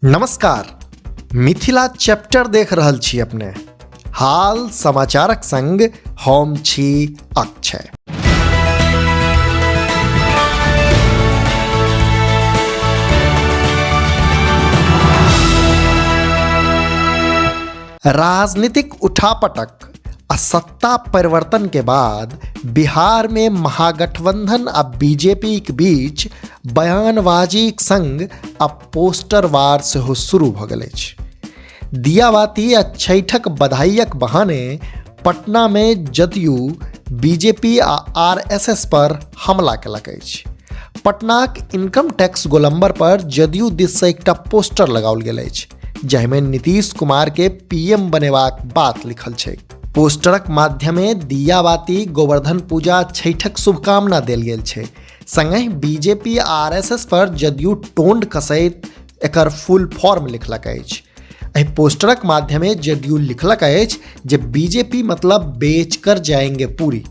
नमस्कार, मिथिला चैप्टर देख रहल छी अपने। हाल समाचारक संग हम छी अक्षय। राजनीतिक उठापटक आ सत्ता परिवर्तन के बाद बिहार में महागठबंधन आ बीजेपी के बीच बयानबाजीक संग आ पोस्टर वार सेहो शुरू भऽ गेल अछि। दियाबाती आ छठक बधाइयक बहाने पटना में जदयू बीजेपी आ आरएसएस पर हमला केलक अछि। पटनाक इनकम टैक्स गोलंबर पर जदयू दिस से एकटा पोस्टर लगाओल गेल अछि, जाहिमे नीतीश कुमार के पीएम बनेबाक बात लिखल छै। पोस्टरक माध्यमे दियाबाती, गोवर्धन पूजा, छठक शुभकामना देल गेल छै। संगहि बीजेपी आ आरएसएस पर जदयू टोंड कसैत एकर फुल फॉर्म लिखलक अछि। एहि पोस्टरक माध्यमे जदयू लिखलक अछि जे बीजेपी मतलब बेच कर जाएंगे पूरी।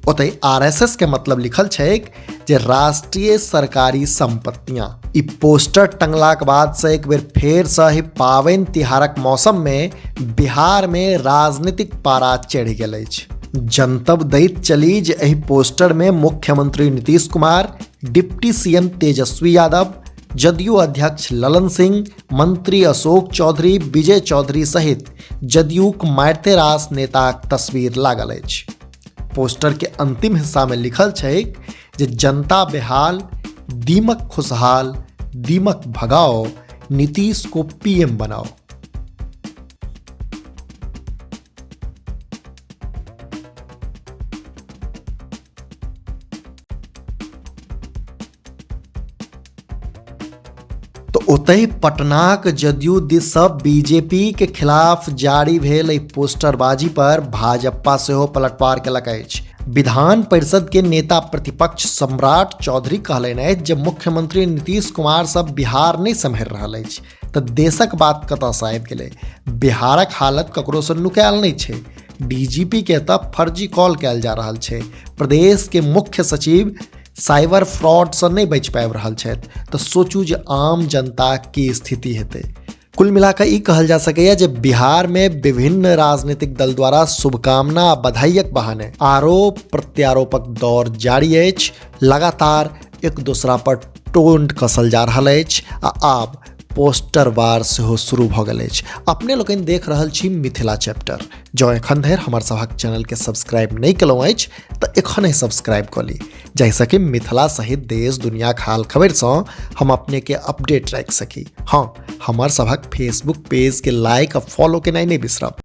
ओतहि आरएसएस के मतलब लिखल छैक जे राष्ट्रीय सरकारी संपत्तियां। ई पोस्टर टंगलाक बाद से एक बेर फेर से एहि पाबनि तिहारक मौसम में बिहार में राजनीतिक पारा चढ़ि गेल अछि। जनतब दैत चली जे एहि पोस्टर में मुख्यमंत्री नीतीश कुमार, डिप्टी सीएम तेजस्वी यादव, जदयू अध्यक्ष ललन सिंह, मंत्री अशोक चौधरी, विजय चौधरी सहित जदयूक मारिते रास नेताक तस्वीर लागल अछि। पोस्टर के अंतिम हिस्सा में लिखल छैक जे जनता बेहाल, दीमक खुशहाल, दीमक भगाओ, नीतीश को पीएम बनाओ। तो ओतहि पटनाक जदयू दिस सँ बीजेपी के खिलाफ जारी भेल एहि पोस्टरबाजी पर भाजपा सेहो पलटवार केलक अछि। विधान परिषद के नेता प्रतिपक्ष सम्राट चौधरी कहलनि अछि जे मुख्यमंत्री नीतीश कुमार सब बिहार नहि सम्हरि रहल अछि तऽ देशक बात कतऽसँ आबि गेलै। बिहारक हालत ककरोसँ नुकायल नहि छै। डीजीपी के तऽ फर्जी कॉल कयल जा रहल छै। प्रदेश के मुख्य सचिव साइबर फ्रॉडसँ नहि बचि पाबि रहल छथि तऽ सोचू जे आम जनताक की स्थिति हेतै। कुल मिलाकऽ ई कहल जा सकैए जे बिहारमे विभिन्न राजनीतिक दल द्वारा शुभकामना आ बधाइयक बहाने आरोप प्रत्यारोपक दौर जारी अछि। लगातार एक दोसरा पर टोंट कसल जा रहल अछि आ आब पोस्टर वार सेहो शुरू भऽ गेल अछि। अपने लोकनि देख रहल छी मिथिला चैप्टर। जँ एखन धरि हमर सभक चैनलके सब्सक्राइब नहि केलहुँ अछि तऽ एखने सब्सक्राइब कऽ ली, जाहिसँ कि मिथिला सहित देश दुनियाक हाल खबरिसँ हम अपनेके अपडेट राखि सकी। हँ, हमर सभक फेसबुक पेजके लाइक आ फॉलो केनाइ नहि बिसरब।